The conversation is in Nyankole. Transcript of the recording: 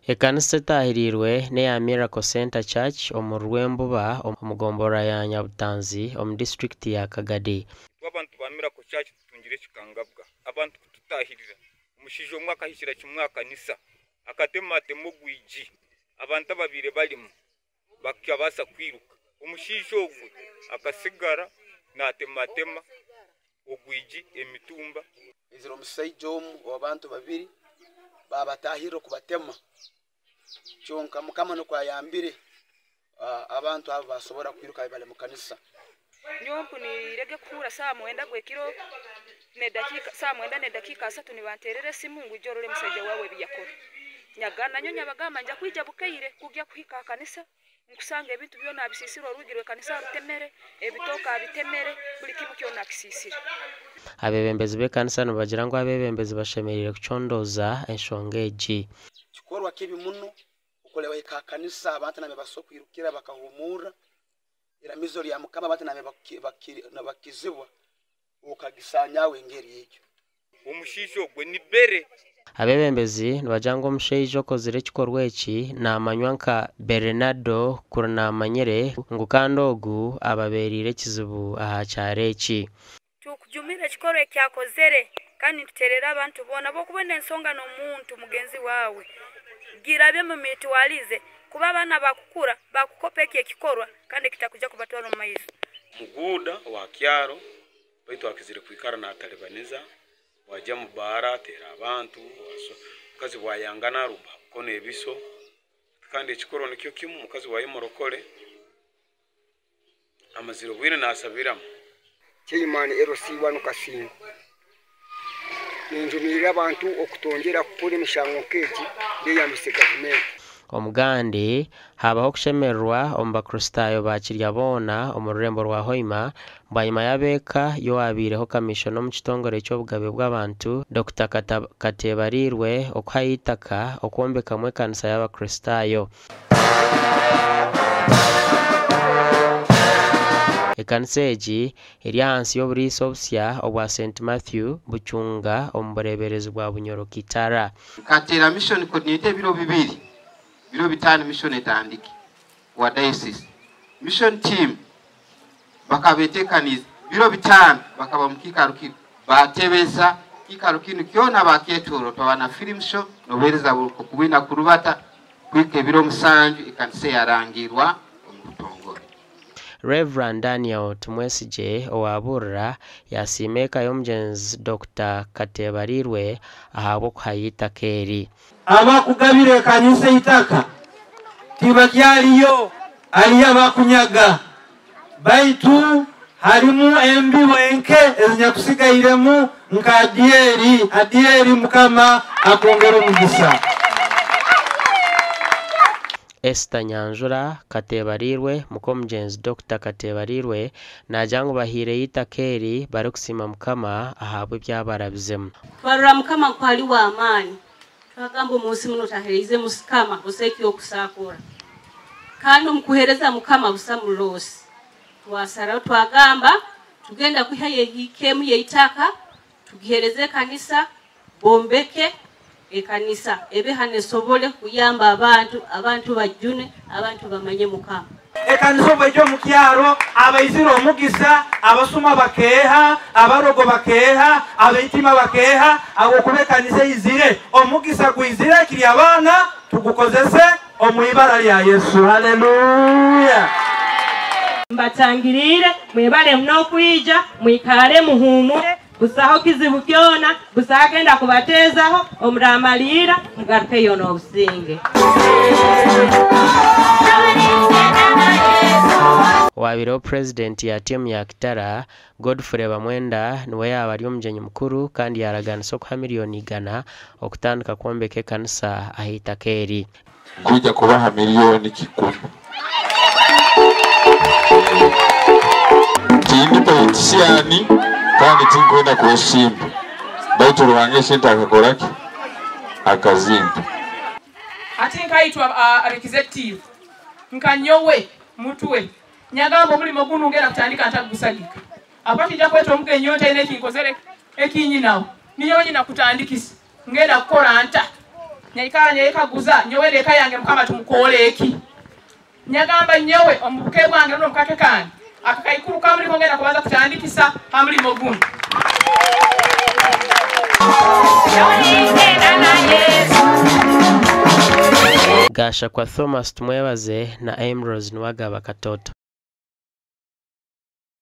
Ekanisa etaahiriirwe n'eya Miracle Centre Church omuri Rwembuba omu gomborora ya Nyabutanzi omu disiturikiti ya Kagadi. Itwe abantu ba Miracle Church tutungire ekikangabwa abantu kututaahirira. Omushaija omwe akahikira kimwe aha kanisa akatematema orwigi abantu ababaire barimu bakabaasa kwiruka. Omushaija ogwe akatsigara naatematema orwigi emitumba. Haizire omusaija omwe oba abantu babiri babatahirira okubatema kyonka mukama nukwo ayambire abantu abo basobora kwiruka bali omu kanisa. Nyowe mpuniirege kuhuura saaha mwenda gw'ekiro n'edakiika saaha mwenda n'edakiika asatu nibanteerera esimu ngu ija orole omusaija waawe ebi yakora. Nyagana nyowe nyabagamba nja kwija bukaire kugya kuhika aha kanisa nkusanga ebintu byona abisiisire orwigi rw'ekanisa arutemere, ebitooke abitemere, buri kimu kyona akisiisire. Abeebembezi b'ekanisa nibagira ngu abeebembezi bashemereire kucondooza enshonga egi. Kikorwa kibi muno okureba hika aha kanisa abantu nambere basobora kwirukira bakahumurra iramizo rya Mukama abantu nambere bakizibwa okagisanyaho engeri egyo. Omushaija ogwe ni Bere. Abeebembezi nibagira ngu omushaija okozire ekikorwa eki naamanywa nka Berenado Kurinamanyire ngu kandi ogu ababeereire ekizibu aha kyaro eki. Tukujumira ekikorwa eki akozere kandi nituteerera abantu boona obu okuba oine ensonga n'omuntu mugenzi waawe, girabye omu mitwarize kuba abaana baakukura baakukopa eki ekikorwa kandi ekitakwija kubatwara omu maiso. Muguuda wa kyaro baitu akizire kwikara natalibaniza, bwagya mu baara ateera abantu, omukazi bwayangana arumba ha bukono ebiso, kandi ekikorwa nikyo kimu omukazi waye murokole amazire obwire nasabiramu. Chairman LC I Kasingo, Ninjumirira abantu okutongyera kukora emishango nk'egi beyambise gavumenti. Omugandi, haabaho okushemererwa omu Bakristaayo ba Kirya boona omu rurembo rwa Hoima bwanyima y'ab'eka y'owaabaireho Kamiishona omu kitongore ky'obugabe bw'abantu, Dokita Kateebariirwe okuhayo eitaka okwombekamu ekanisa y'Abakristaayo. Ekanisa egi eri ahansi y'oburiisa obusya obwa Saint Mathew, Buchunga omu bureeberezi bwa Bunyoro Kitara. Nkateera mission coordinator ebiro bibiri, biro bitaano mission etandike owa diocese. Mission team bakabetekaniize biro bitaano bakaba omu kiikaro kinu baatebeza kiikaro kinu kyona bakyetoorora twaba na film show n'obuheereza bwina kurubata kuhika ebiro musanju ekanisa eyarangirwa omu butongore. Rev. Daniel Tumwesigye owabuurira yasiima eka y'omugyenzi Dokita Kateebariirwe ahabw'okuhayo eitaka eri. Abakugabira ekanisa eitaka tibakyariyo, hariyo abakunyaga. Baitu harimu embibo enke ezinyakusigairemu nka Adieri. Adieri Mukama akwongere omugisa. Esther Nyanjura Kateebariirwe, muk'omugyenzi Dokita Kateebariirwe naagira ngu bahaireyo eitaka eri barikusiima Mukama ahabw'ebyabarabizemu. Twarora Mukama ku ari w'amaani, twagamba omu nsi muno otahereize Mukama busa eky'okusakora, kandi omu kuheereza Mukama busa muloosi. Twasaraho twagamba tugenda kwihayo ehiika emu y'eitaka tugiheereze ekanisa bombeke ekanisa ebe hanu esobole kuyamba abantu, abantu bajune, abantu bamanye Mukama. Ekanisa obu eija omu kyaro, abaizire omugisa, abasuma bakeeha, abarogo bakeeha, abaitima bakeeha, ahabw'okuba ekanisa eizire, omugisa gwizire kiri abaana tugukozese omu ibara lya Yesu. Haleluya! Mbatangiriire, mwebale muno okwija, mwikare muhuumure. Busaho kizibu kyona, busaho agenda kubateezaho, omuramaliira mugarukeyo n'obusinge. Owabaireho Purezidenti ya tiimu ya Kitara, Godfrey Bamwenda niwe yaaba ari omugyenyi mukuru kandi yaaraganisa okuha miriyoni igana okutandika kwombeka ekanisa ah'eitaka eri. Nkwija kubaha miriyoni kikumi. Tindi politician kandi tinkwenda kwesimba baitu Ruhanga esente akakora ki? Akazimpa. Hati nkaitwe ab'executive nka nyowe mutwe nyagamba omulimo gunu ngenda kutandika ntagusagika ahakuba tinja kweta omugenyi nyowe ntaine ekinkozere ekinyinaho ninyowe nyina kutandikisa ngenda kukora nta. Nyaikara nyekaguza nyowe n'eka yange Mukama tumukoore eki? Nyagamba nyowe omu buke bwange rundi omu kake kange akakaikuru kamurimo ngenda kubanza kutandikisa ha murimo gunu. Gashakwa Thomas Tumwebaze na Ambrose Niwagaba Katoto.